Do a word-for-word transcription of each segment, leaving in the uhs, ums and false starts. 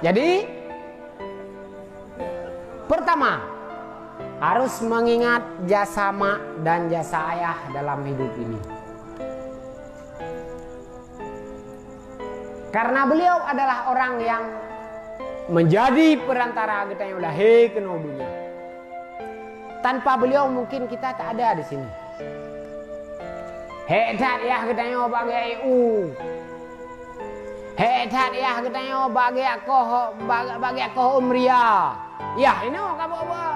Jadi, pertama, harus mengingat jasa mak dan jasa ayah dalam hidup ini. Karena beliau adalah orang yang menjadi perantara geutanyoe lahé keunoe donya. Tanpa beliau mungkin kita tak ada di sini. Hék that yah geutanyoe bak geujak ék u. Hék that yah geutanyoe bak geujak koh, bak, bak geujak koh umria. Yah inoe ka boh-boh.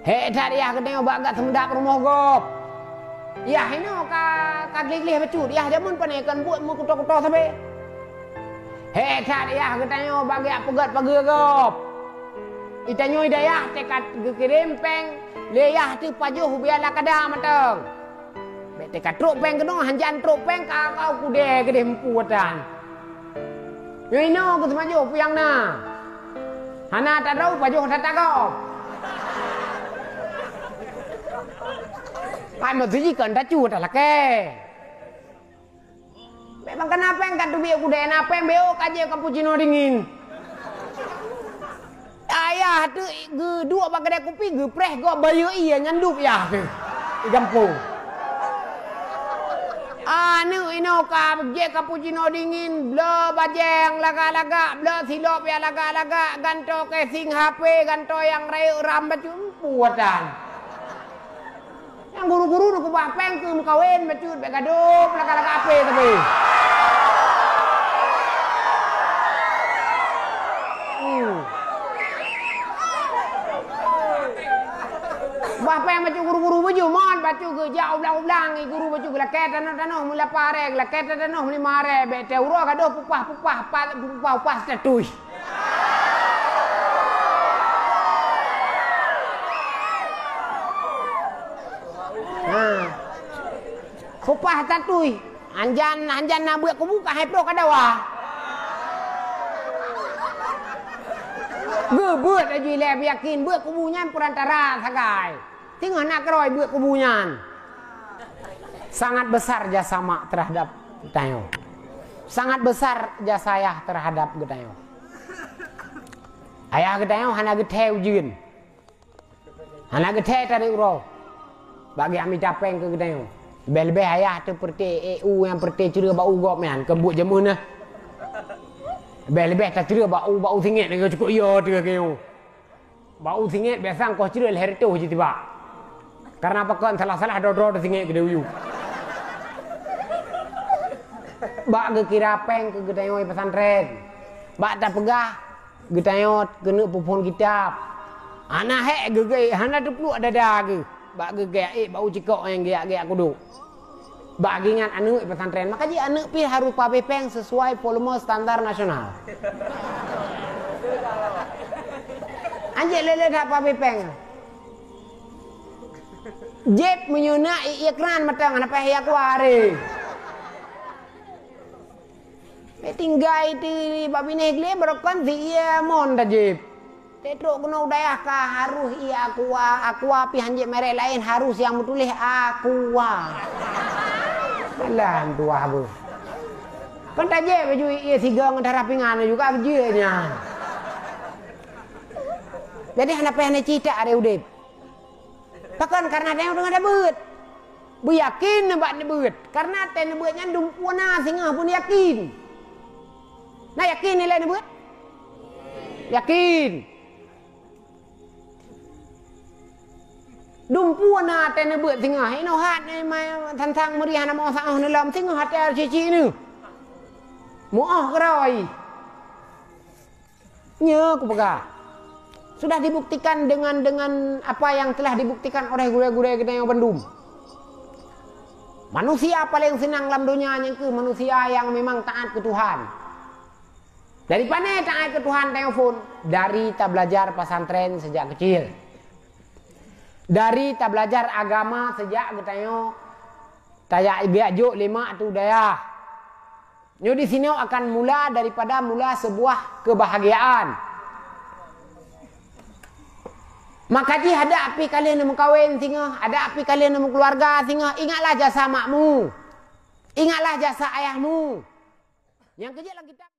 Hék that yah geutanyoe bak geujak seumeudab rumoh gob. Yah inoe ka, ka gleh-gleh bacut. Yah jameun pane kon buet meukuto-kuto sabe. Hék that yah geutanyoe bak geujak peugét pageue gob. Geutanyoe dayah teuka geukirém péng, lé yah teuh pajoh ubé lakada mantong. Bèk teuka trok péng keunoe, hanjan trok péng ka kau kudée keudeh meupu atan. Nyoe inoe geuseumajoh peue nyang na. Hana tadroe pajoh that gob. Ai meuseujih kon tacu talakée. Memang kana péng ka teubiet kudée, na péng beuh ka jép cappuccino dingin. Ayah teuh geuduek bak keudée kupi, geupreh gob bayeue ié nyan duek yah teuh di gampông. Aneuk inoe ka jép cappuccino dingin, bloe bajée lagak-lagak, bloe silop nyang lagak-lagak, gantoe casing H P, gantoe nyang rayeuk RAM bacut, meupu atan. Nyang guru-guru na keubah péng keu meukawen bacut, bèk gadôh laka-laka apé tapi. Hmm. Bah péng bacut guru-guru baju mon bacut geujak ublang-ublang, guru bacut geulakée tanoh-tanoh meulapa aré, geulakée tanoh meulima aré, bèk teuh uroe gadôh pupah-pupah, pa-, pupah-upah status. Ha. Pupah tatui. Hanjan, hanjan na beuet kubu ka hai ploh ka dawa. Geubeuet laju ilée beuyakin beuet kubu nyan peurantara sagai. Teungoh na keurôi beuet kubu nyan. Sangat besar jasa mak terhadap geutanyoe. Sangat besar jasa ayah terhadap geutanyoe. Ayah geutanyoe hana geuthée ujeuen. Hana geuthée tarék uroe. Bak geujak mita péng keu geutanyoe. Leubeh-leubeh ayah teuh peureuté ék u nyang peureuté creueh bak u gob nyan, keu buet jameun na. Leubeh-leubeh tacreueh bak u, bak u singét nyoe cukôp yo teuh keu nyoe. Bak u singét biasa engkoh creueh lhèe reutôh jitibak. Karena pakon salah-salah droe-droe teusingét keudéh u yue. Bak geukira péng keu geutanyoe pesantren. Bak tapeugah geutanyoe keuneuk peuphon kitab. Hana hék geugée, hana teupluek dada geuh. Bak geugée ék bak u cikok nyang geujak-geujak kudok. Bak geuingat aneuk pesantren, maka jih aneuk pih harôh pabéh péng sesuai volume standar nasional. Anjék lé-lé that pabéh péng. Jép meunyoe na ié keunan mantong hana payah ié kuari. Bèk tinggai teuh bak binéh glé barokon si ié mon tajép. Teutrok keunoe u dayah ka harôh ié aqua, aqua pih hanjeuet merek laén harôh nyang meutuléh aqua. Alah tuah beuh. Kan tajép baju ié sigong darah pingan juga beujeuet nyan. Jadi hana payah neucita aré udép. Pakon? Karena tanyoe teungoh tabeuet. Beuyakin nibak neubeuet. Karena watée neubeuet nyan dumpeue na singoh pun yakin. Na yakin ilée neubeuet? Yakin. Dumpeue na watée neubeuet singoh. Inoe hat ni mai than-than meuriah na mo saoh neulom singoh watée cicik ni. Muoh keurôi. Nyoe kupeugah, sudah dibuktikan dengan, dengan apa yang telah dibuktikan oleh gurée-gurée geutanyoe bandum. Manusia paléng seunang lam donya nyan kheueh manusia nyang memang taát keu Tuhan. Dari pane taát keu Tuhan tanyoe phon? Dari tabelajar pesantren sejak kecil. Dari tabelajar agama sejak geutanyoe tajak geujak jok lé mak ateueh dayah. Nyoe disinoe akan mula daripada mula sebuah kebahagiaan. Maka jih adak pih ka lheueh neumeukawen singoh, adak pih ka lheueh neumeukeuluwarga singoh, ingatlah jasa makmu. Ingatlah jasa ayahmu. Nyang keujeuet lam kitab